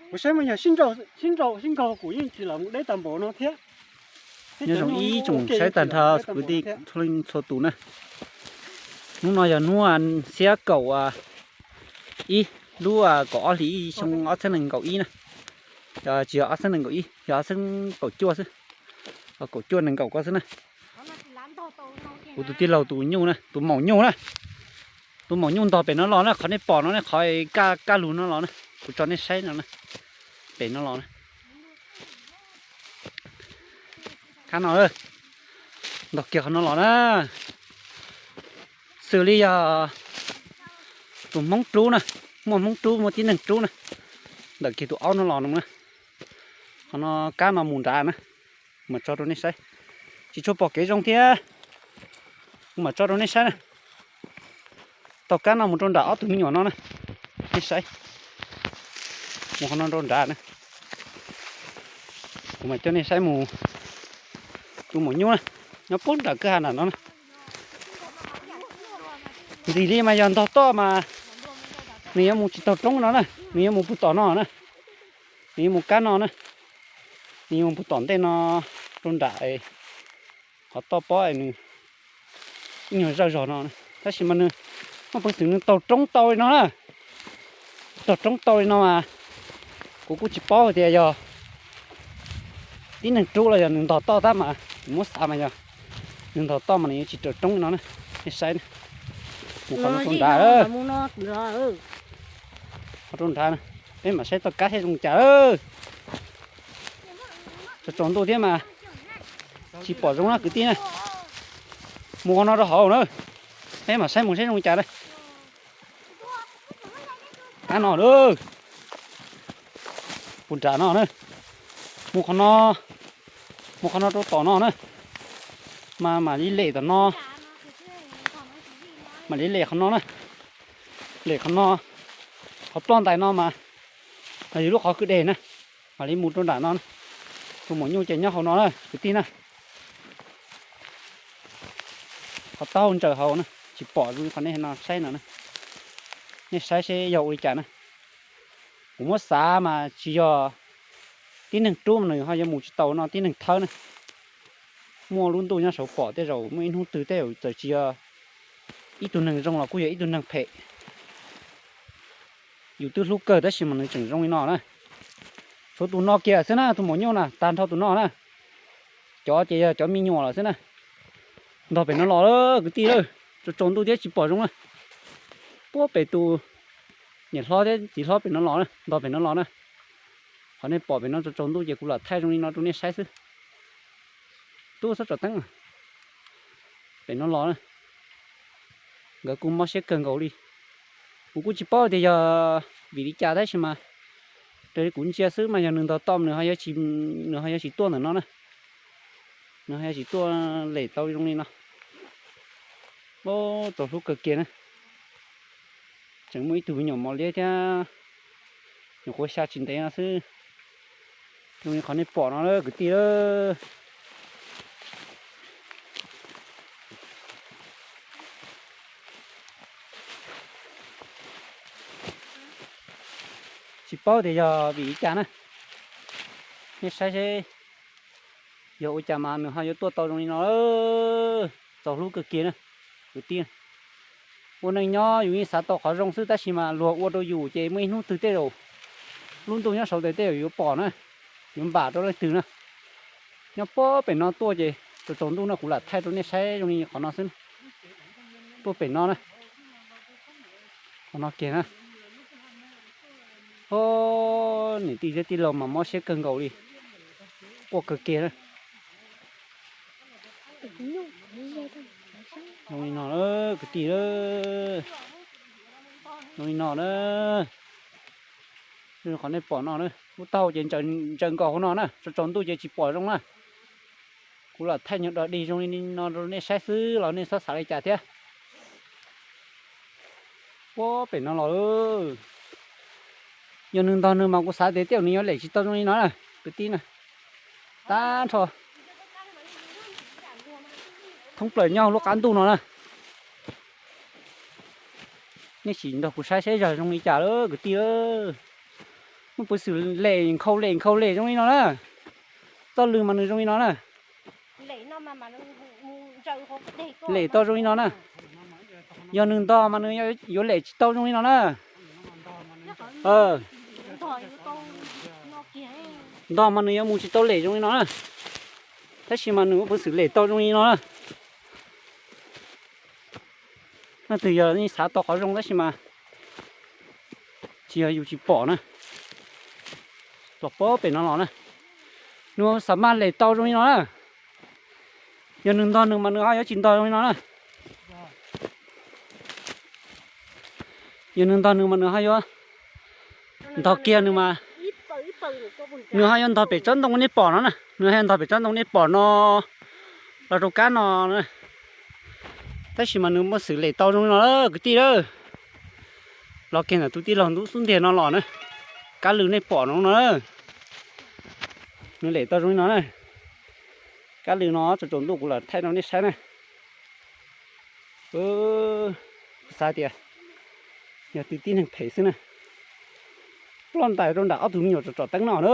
Kuv saib mas yog sib nraus sib nkaug kuv yeej tsis lam mus deb tag npaum no thiab. Nyob zoo ib tsoom saib tag nrho kwv tij txhua leej txhua tus na. Hnub no yog hnub xiab kaum ib lub kaum ob hlis xyoo ob txhiab nees nkaum ib na. Tsis yog ob txhiab nees nkaum ib, yog ob txhiab kaum cuaj xwb. Kaum cuaj nees nkaum ko xwb na. Kuv tus tij laug tus nyuj na, tus maum nyuj na. Tus maum nyuj ntog pem no los na, qhov nej pom no ne, qhov kaj kaj lug no los na, kuv tso nej saib no na. Pem no los na. Kab no, ntog kiag qhov no los na. Xws li yog tus Hmoob rub na, muaj Hmoob rub muaj tib neeg rub na, ntawm kiag tus aub no los no na. Qhov no kab no mus nrad na, mam tso rau nej saib. Tsis tshua pom kev zoo thiab, kuv mam tso rau nej saib na. Tau kab no mus rau nram ob tug me nyuam no na, nej saib. Mus qhov no rau nrad na, kuv mam coj nej saib mus. Tus maum nyuj na, nyob puag nram kwj ha nram no na. Ntxim li mas yog ntog toj mas nws yuav mus tsis taug roob no na, nws yuav mus puag tom no na, nws yuav mus kab no na, nws yuav mus puag tom ntej no rau nram qhov toj pob nws ib nyuag zawj zog no, tab sis mas nws muaj peev xwm nws taug roob tau li no na. Taug roob tau li no mas kuv kuj tsis paub tias yog tib neeg rub los yog nws ntog toj tab mas kuv muab xav mas yog nws ntog toj mas nws yuav tsis raws roob li no na. Nej saib, mus qhov no rau nrad, qhov rau nrad, peb mam saib txoj kab thiab zoo cas. Tsaus tsaus ntuj thiab mas tsis pom zoo na kwv tij na. Mus qhov no rau hauv na, peb mam saib mus saib zoo cas na. Kab no, puag nram no na, mus qhov no, mus qhov no rau tom no na, mas mam li lem tom no, mam li lem qhov no na, lem qhov no, qhov ploj ntais no mas yog lub qhov kwj deg na, mam li mus rau nram no. Tus maum nyuj ces nyob hauv no na kwv tij na. Qhov taub hau ntsaws hauv na, tsis pom zoo li qhov nej no saib no na. Nej saib seb yog ua li cas na. Kuv muab xav mas tsis yog tib neeg rub mas nws ho yuav mus tsis tau no, tib neeg thawb na. Muaj lub ntuj nyob saud pom tej zaum muaj ib hnub twg tej zaum txawm tsis yog ib tug neeg zoo los kuj yog ib tug neeg phem. Yus twb hlub kawg tab sis mas nws tseem zoo li no na. Tshuav tus no kiag xwb na, tus maum nyuj na, tag nrho tus no na. Cov ces yog cov me nyuam lawm xwb na. Ntog pem no los lawm kwv tij lawm, tsaus tsaus ntuj thiab tsis pom zoo na. Puag pem tus niam hlob thiab txiv hlob pem no los na, ntog pem no los na. Qhov nej pom pem no tsaus tsaus ntuj ces kuv lam thaij zoo li no rau nej saib xwb. Tub txhob tsom teeb. Pem no los na, nkawd kuj mob siab kawg nkaus li. Kuv kuj tsis paub tias yog vim li cas tab sis mas raws li kuv ntsia xwb mas yog nws ntog tom nws, nws ho yuav tsis tuaj ntawm no na. Nws ho yuav tsis tuaj lem tau zoo li no. Txaus hlub kawg kiag na. Tseem muaj ib tug me nyuam mos liab thiab, nyuam qhuav xya tsis ntev no xwb. Zoo li qhov nej pom no lawm kwv tij lawm. Tsis paub tias yog vim li cas na. Nej saib seb yog ua cas mas nws ho yuav tuaj tau zoo li no. Txaus hlub kawg kiag na kwv tij. Ua neej nyob yus yeej xav tau qhov zoo xwb tab sis mas luag ua rau yus ces muaj ib hnub twg tej zaum lub ntuj nyob saud tes tej zaum yuav pom na, yuav npam rau leej twg na. Nyob puag pem no tuaj ces tsaus tsaus ntuj no kuv lam thaij rau nej saib zoo li qhov no xwb. Puag pem no na, qhov no kiag na. Niam tij thiab tij laug mas mob siab kawg nkaus li, quaj kawg kiag na. Zoo li no kwv tij, zoo li no na. Qhov nej pom no na, lub taub hau ces ntsaws nkaus hauv no na, tsaus tsaus ntuj ces tsis pom zoo na. Kuv lam thaij nyuag dog dig zoo li no rau nej saib xwb los nej txhob xav li cas thiab. Puag pem no los, yog nws ntog nws mas kuv xav tias tej zaum nws yuav lem tsis tau zoo li no na kwv tij na. Tag nrho thoob plaws nyob lub qab ntuj no na. Nej sim nrog kuv saib saib zog zoo li cas lawm kwv tij. Muaj peev xwm lem nkhaus lem nkhaus lem zoo li no na. Txoj lw mas nws zoo li no na. Lem tau zoo li no na. Yog nws ntog mas nws yuav lem tsis tau zoo li no na. Ntog mas nws yuav mus tsis tau lem zoo li no na. Tab sis mas nws muaj peev xwm lem tau zoo li no na. Leej twg yog xav tau qhov zoo tab sis mas tsis yog yus tsis pom na. Los pem no los na, nws xav mas lem tau zoo li no na. Yog nws ntog nws mas nws ho yuav tsis ntog zoo li no na. Yog nws ntog nws mas nws ho yuav ntog kiag nws mas nws ho yuav ntog pem tsob ntoo nej pom no na, nws ho yuav ntog pem tsob ntoo nej pom no los rau kab no na. Tab sis mas nws muaj xwm lem tau zoo li no lawm kwv tij lawm. Los kiag ntawm tus tij laug ntub xub ntiag no los na, kab lw nej pom no no na, nws lem tau zoo li no na. Kab lw no tsaus tsaus ntuj kuv lam thaij rau nej saib na. Xav tias yog tib neeg phem xwb na. Ploj ntais rau nram ob tug me nyuam tsom tsom teeb no na.